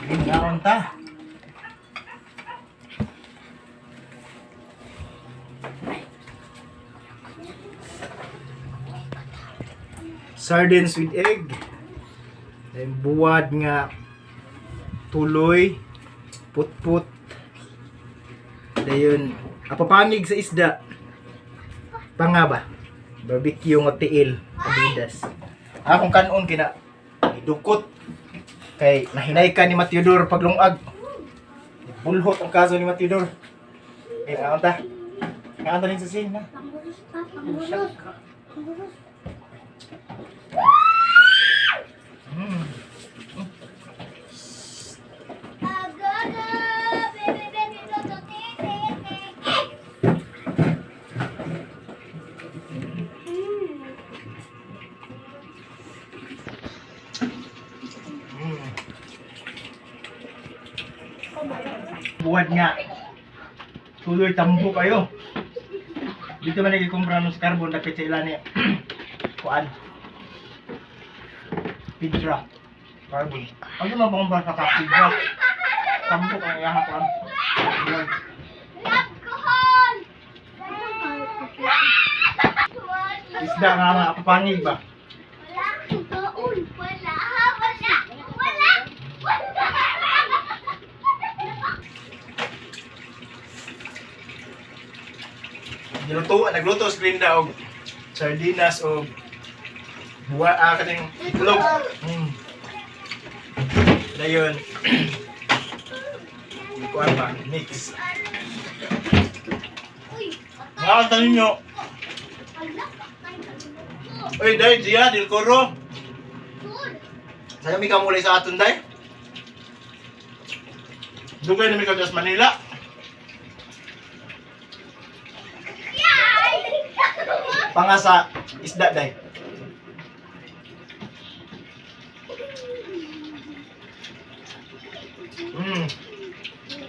Gingaon ta. Sardines with egg. Then buwad nga tuloy, putput. Dayon, apapanig sa isda. Panga ba? Barbecue nga tiil, abidas. Akong kanon kina gidukot kay nahinay ka ni Matiodor paglungag. Bulhot ang kaso ni Matiodor. Eh, ngaon ta? Ngaon ta rin sa sin, ha? Pangurus pa, pangurus. Pangurus. Agaga, baby, baby, toto, te, te, te. Buwad nga. Tuloy tambo kayo. Dito man nagikumpra ng carbon dapit sa ilan ni kuan. Pidra. Carbon. Ano man pang sa ka pidra? Tambo ang iyaha kuan. Buwad. Alcohol! Isda nga nga papangig ba? Wala akong baon. Wala, wala, wala, wala. Niluto, nagluto si Glinda og sardinas og buwa kaning itlog. Dayon. Kuan ba? Mix. Uy, Nga ta ninyo. wala, patay ka. Oy, day, diya, dil koro. Tur. Sayo mi kamulay sa aton, day. Dugay na mi ka sa Manila. Yay! Panga sa isda, day.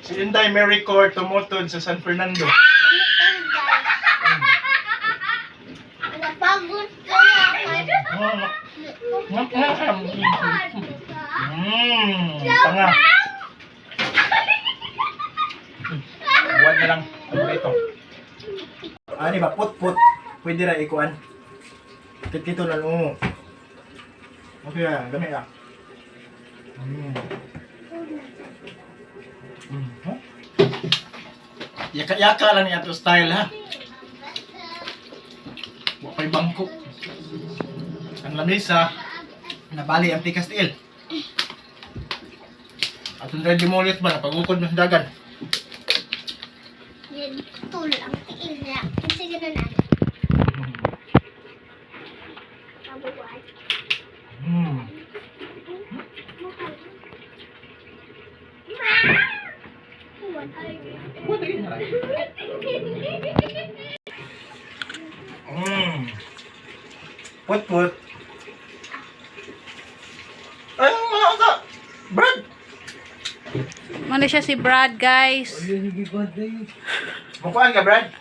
Si Inday Mary Court tumutod sa San Fernando. Napagod kaya. Panga. Buwan na lang. Ano ba ito? Ano ba? Put-put. Pwede ra ikuan. Kit-kito lang. Oo. Okay, gami ah. Huh? Yaka-yaka lang niya to style ha. Wa pa'y bangko. Ang lamesa, nabali ang tikas tiil. Atong dahil dimulit ba, napagukod mo sa dagan. Tul ang tiil niya. Kasi ganun ano. Kabubuan. Pwede yun na lang. Put put. Ay, mga ka! Brad! Mano siya si Brad, guys. Mukuan ka, Brad?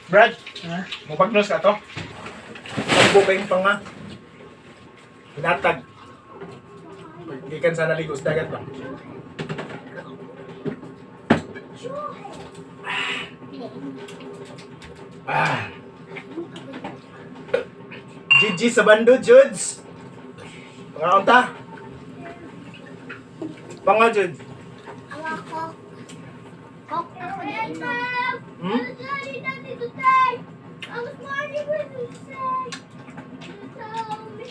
Brad? Mupagnos ka to? Pagbo kayong panga. Hinatag. Gikan sa naligo sa dagat ba? Ah. GG sa bando, Judes. Mga unta. Panga, Judes. Awa ko. Kok ako dito. I was morning with you say. You told me.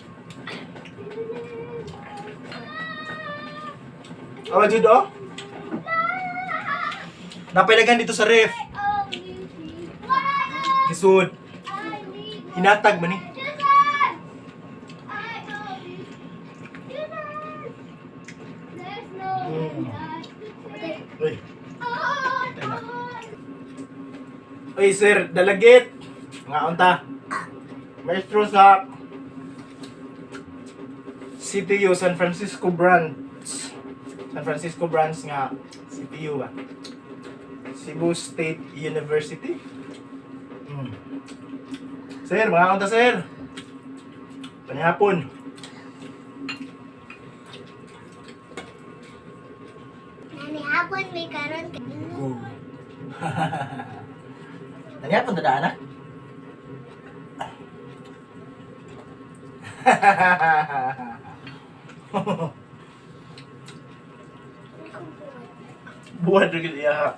Awa, Jude, oh. Napailagan dito sa ref. Kisud. Hinatag man ni. Uy. Uy, sir, dalagit. Mga unta. Maestro sa CTU San Francisco Branch. San Francisco Branch nga CTU ba? Cebu State University. Sir, mga unta sir. Panihapon. Ani hapon may karon. Go. Nangyapon na daan, anak? Buwan rin iya.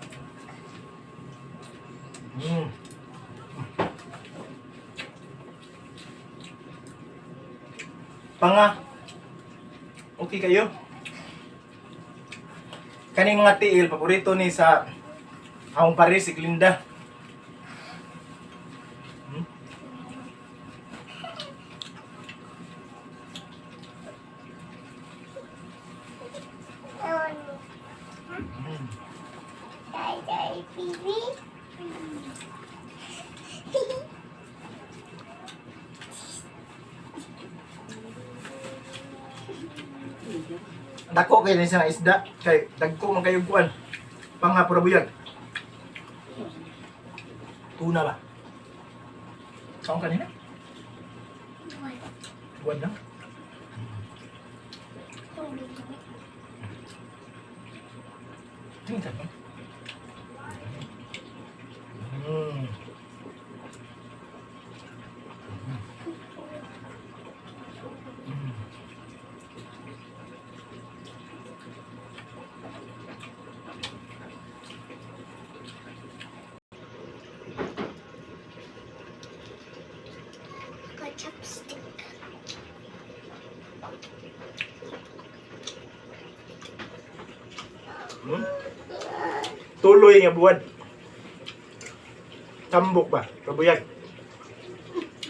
Panga. Okay kayo? Kaning mga tiil, paborito ni sa akong pares, si Glinda. Dai dai bibi. Dako kayo ni sa isda. Kay dagko man kayo kuan. Panga pura buyag. Tuna ba? Kaon kanina? Buwan lang. Tingin ka ba? Got chopstick. Tuloy nga buwan. Tambok ba? Kabuyag.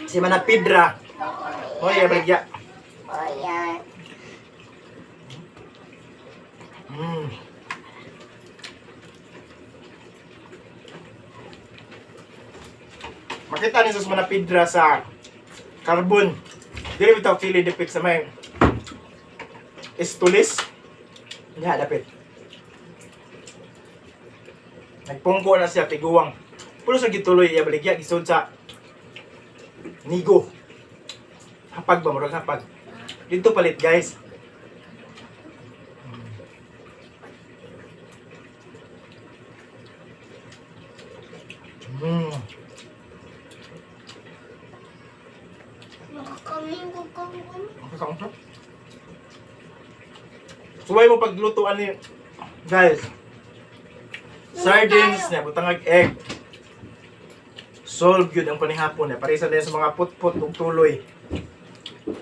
Si Manapidra. Hoy, abrigya. Oh yeah. Makita ni sa Manapidra sa carbon. Dili bitaw kili dipit sa may estulis. Nga dapit. Nagpungko na siya tiguang. Pulo sa gituloy iya baligya gisud sa nigo. Hapag ba murag hapag. Dito palit, guys. Makakaming ko kami. Ang sarap. Suway mo paglutuan ni guys. Sardines na butangag egg. Solve yun ang panihapon na parisa din sa mga putput ug tuloy.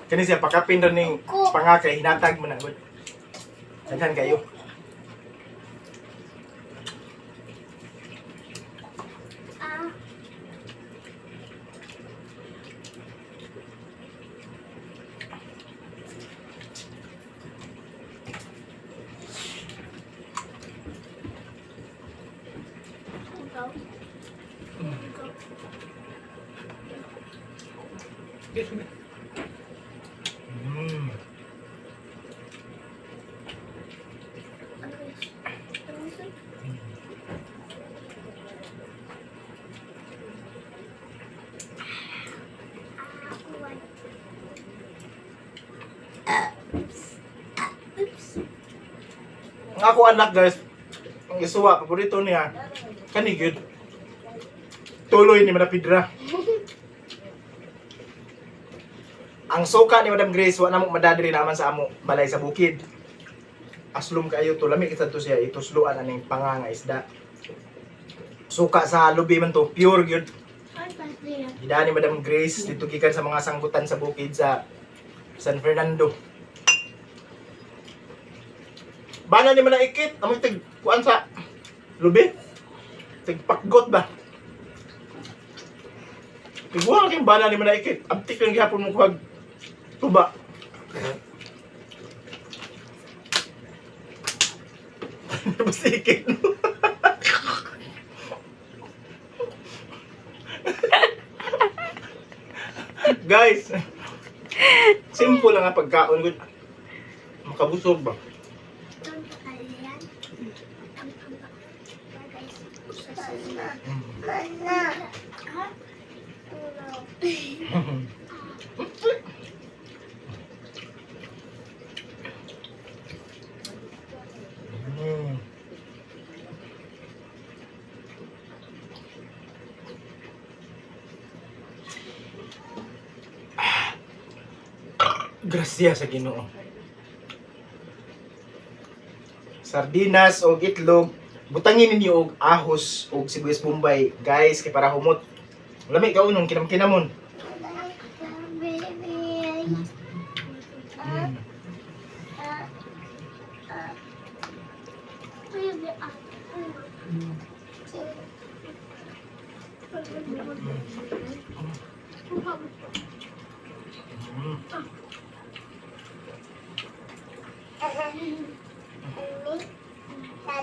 Kani siya pakapin ra ning pangakay hinatag mo na gud. Daghan kayo. Ah. Go. Go. Oops. Ang ako anak guys, ang isuwa paborito niya. Kani gyud. Tuloy ni Manapidra. Ang suka ni Madam Grace wa na mo madadiri naman sa amo balay sa bukid. Aslom kayo to lami kita to siya itusloan aning panga nga isda. Suka sa lubi man to, pure gyud. Gidaan ni Madam Grace dito gikan sa mga sangkutan sa bukid sa San Fernando. Bana ni man ikit, amoy tig kuan sa lubi. Tig pakgot ba? Tiguan kay bana ni man ikit. Abtik lang gihapon mo kuhag tuba. Basta ikit no. Guys, simple lang ang pagkaon. Good. Makabusog ba? Mm. Grasya sa Ginoo. Sardinas og itlog, butangin ninyo og ahos og sibuyas bombay, guys, kay para humot. Lami kaunon kinam-kinamon. Baby.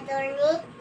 Baby.